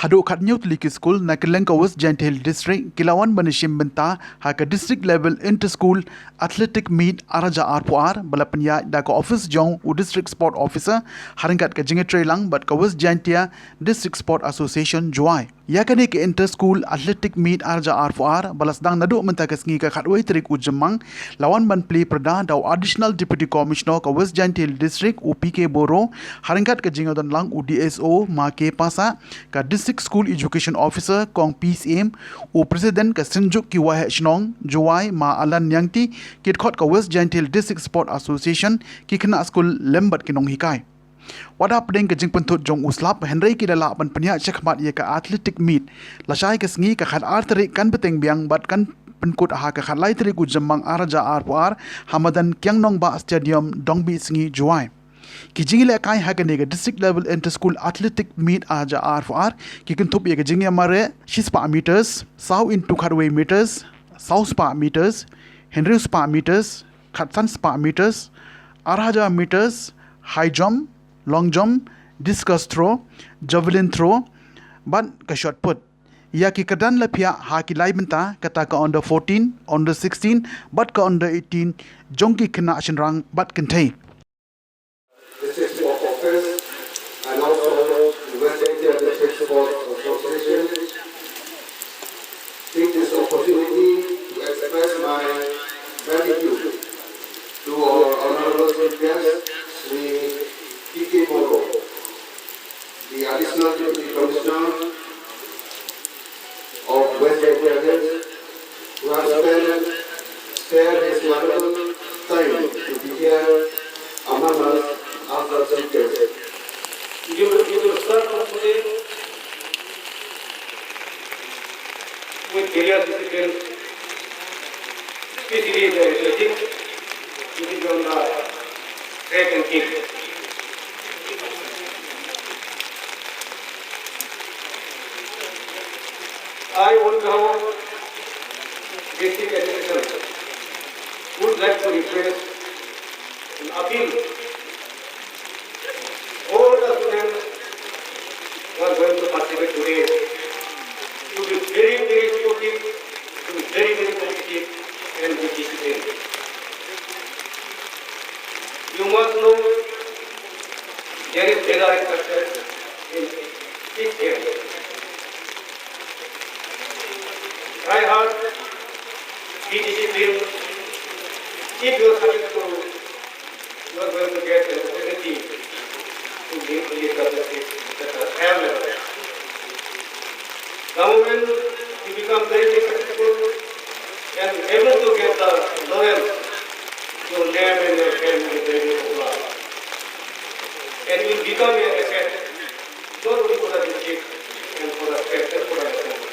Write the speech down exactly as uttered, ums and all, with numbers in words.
Haduh khathynñiew tylli ki skul na kylleng ka West Jaintia Hills District ki la wan ban ïashim bynta ha ka District Level Inter School Athletic Meet ar hajar arphew ar ba la pynïaid da ka ophis jong u District Sport Officer ha ryngkat ka jingïatreilang bad ka West Jaintia District Sport Association, Jowai. Ïa kane ka Inter School Athletic Meet ar hajar arphew ar ba la sdang naduh mynta ka sngi ka khatwei tarik u Jymmang la wan ban plie pyrda da u Additional Deputy Commissioner ka West Jaintia Hills District u P K Boro ha ryngkat ka jingïadonlang u D S O Ma K Passah, ka District School Education Officer Kong P C M, u President ka Synjuk ki Waheh Shnong Jowai Ma Alan Niangti, ki dkhot ka West Jaintia Hills District Sport Association, ki khynnah skul lem bad ki nonghikai. Wat hapdeng ka jingpynthut jong u slap, hynrei ki la lah ban pynïaid shakhmat ïa ka Athletic Meet. Lashai ka sngi ka khatar tarik kan bteng biang bad kan pynkut ha ka khatlai tarik u Jymmang ar hajar arphew ar ha madan Kiang Nangbah Stadium, Dongbiesngi, Jowai. Ki jingïalehkai ha kane ka District Level Inter School Athletic Meet ar hajar arphew ar ki kynthup ïa ka jingïamareh shispah meters, saw into khatwei meters, saw spah meters, hynriew spah meters, khatsan spah meters, ar hajar meters, high jump, long jump, discus throw, javelin throw bad ka shot put. Ïa ki kyrdan la phiah ha ki lai bynta, kata ka under fourteen, under sixteen bad ka under eighteen jong ki khynnah shynrang bad kynthei. District Sport Office and also the West Jaintia District Sports Association take this opportunity to express my gratitude to our honorable chief guest, Shri P K Boro, the Additional Deputy Commissioner of West Jaintia Hills, who has spent, spared his valuable time to be here among us as the chief guest. You will, you will start from today with various disciplines, especially the athletics, which is on the track and field. I, on behalf of district administration, would like to request and appeal all the students who are going to participate today to be very, very sportive, to be very, very competitive and be disciplined. You must know there is danger in success in each game. Try hard, be disciplined. If you are successful, you are going to get an opportunity to live, live the blessings that are higher level. The moment you become very, very successful and able to get the laurels, your name and your fame will be very popular. And you will become an asset not only for the district and for the state and for the nation.